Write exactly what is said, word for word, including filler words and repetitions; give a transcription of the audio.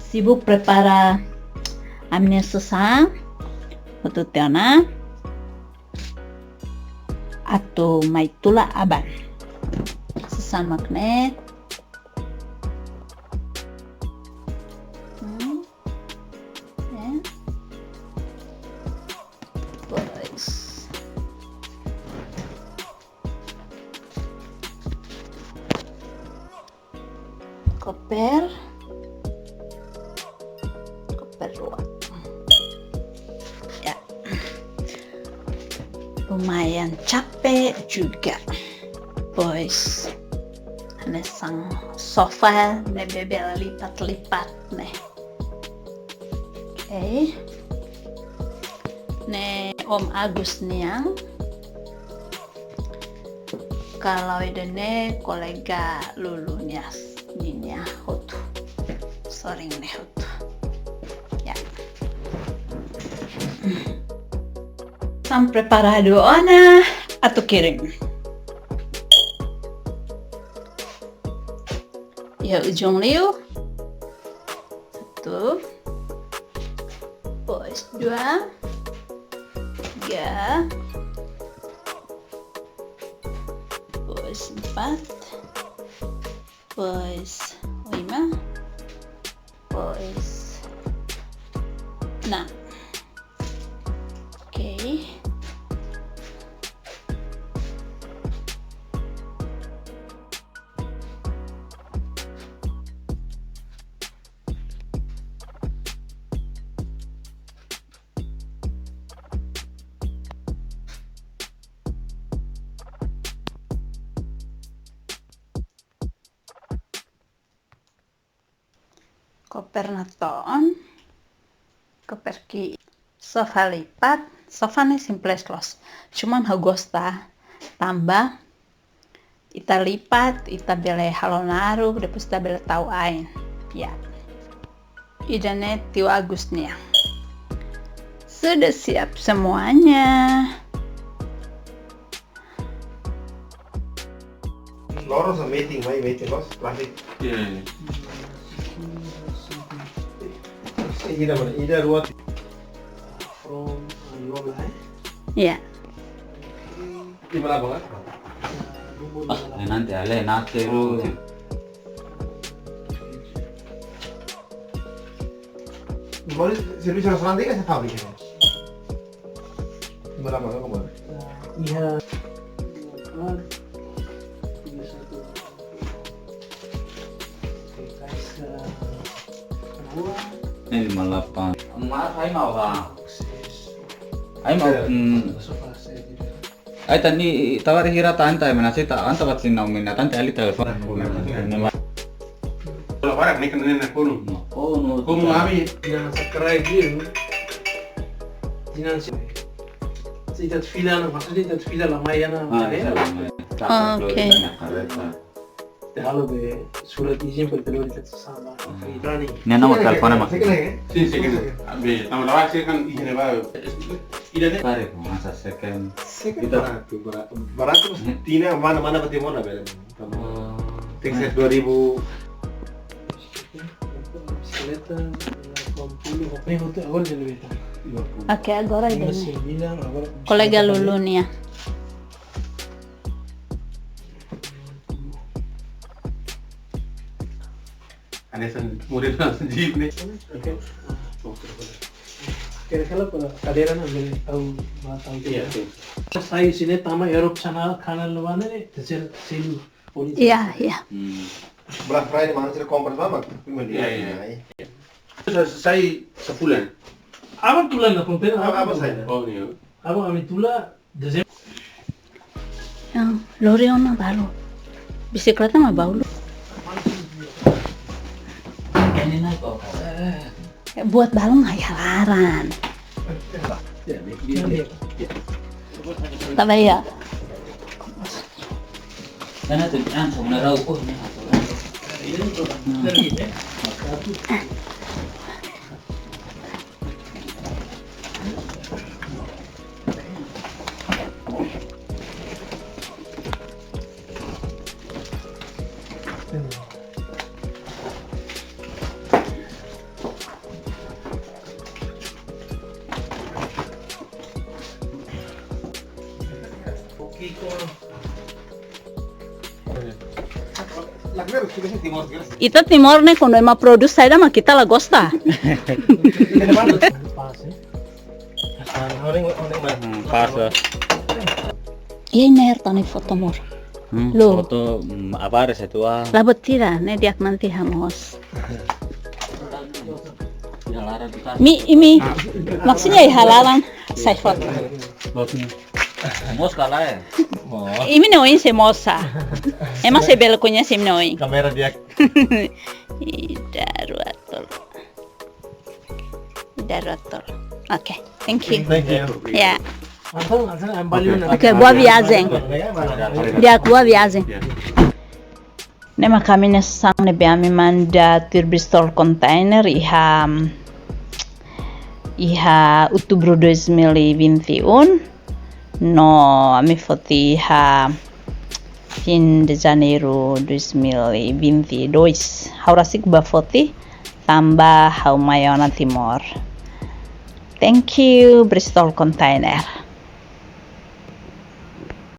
Sibuk prepara ami-nia sasán, hotu tiha ona, atu mai tula aban. Sasán mak ne'e. Hmm. Ya. Pois. Koper. Koper rua. Ya. Lumayan capek juga. Pois. Hanesan sofa ne'ebé bele lipat-lipat ne'e. Oke. Ne'e Om Agus nian. Kalau ida-ne'e kolega Lulu nia, ninia hotu. Sorin ne'e hotu. Ya. Sasán preparadu ona, atu kirim. Ya, ujung liu. Satu. Pois dua. Tiga. Pois empat. Pois lima. Pois enam. Oke. Koper natoon, koper ki'ik. Sofa lipat, sofa ne'e simples loos. Cuman ha'u gosta tanba ita lipat, ita bele halo naruk, depois ita bele tau ain. Ya. Ida-ne'e tiu Agus nian. Sudah siap semuanya. Loron sa meeting, mai meeting loos, traffic. Iya, iya. Ida mana? Ida rua. From Lola, eh? Iya. Di mana, Bang? Ah, eh, nanti ale, nanti lu. Boleh servisu restaurante ka fábrika? Berapa, Bang? Iya. Ini lima delapan. Mas, hai mau, Bang. Hai mau, hmm. Ai tani tawar hira tanta mana sih ta anta bat lina umina tanta ali telepon. Kalau barak ni kan ni nak kunu. Kunu. Kunu abi. Yang sekerai dia. Jinan si. Ita fila na, maksudnya ita fila lama ya na. Ah, eh? Fila lama. Ah, oke. Te halo be surat izin perkeluar ita sama. Hmm. Rani. Ini nama telepon nama. Second, eh? Sin, second. Be, nama lawak second izin ba. Ida de. Pare, masa second. Second. Ita. Baratu, bara-, baratu mas tina mana, mana bati mona bele. Oh. Texas dua ribu. Bisikleta, delapan puluh, apa yang hotel awal jadi beta? Oke, agora ida-ne'e. Masih bilang, agora kolega Lulu nian. Hanesan model hanesan jeep ne'e. Oke. Kira-kira kalau kadeira na bele tau, ba tau. Iya, oke. Sai sini tama Europe sana kanan lewane ne'e, terus selu. Iya, iya. Hmm. Black Friday mana sih kompres mama? Iya, iya. Sa-, sai safulan. Abang tula na konten, abang sai. Oh, iya. Abang ami tula Desember. Yang lori ona balu. Bisikleta mak balu. Ini na kok. Buat balong ai halaran. Tambah ya. Karena tu kan sebenarnya ukur ni. Ita Timor ne'e kuandu ema produs saida mak ita la gosta. Hmm, pas lah. Iha ne'e ita-nia foto mós. Hmm, Lo. Foto, hmm, apa ada satu ah. La buat ida, ne'e di'ak nanti ha'u mós. Imi, imi, maksudnya iha laran sai foto. Mós kalah ya. Imi-nia oin sei mosa. Ema sei bele koñese imi-nia oin. Kamera di'ak. Ida, rua, tolu. Ida, rua, tolu. Oke, thank you. Thank you. Ya. Langsung, langsung ambil. Oke, boa viagem. Di'ak, boa viagem. Ne'e mak ami-nia sasán ne'ebé ami manda tuir Bristol Container iha, iha outubro dois mil e vinte e um. No ami foti iha fim de janeiro dois mil e vinte e dois. Ha'u rasik bá foti tanba ha'u mai ona Timor. Thank you, Bristol Container.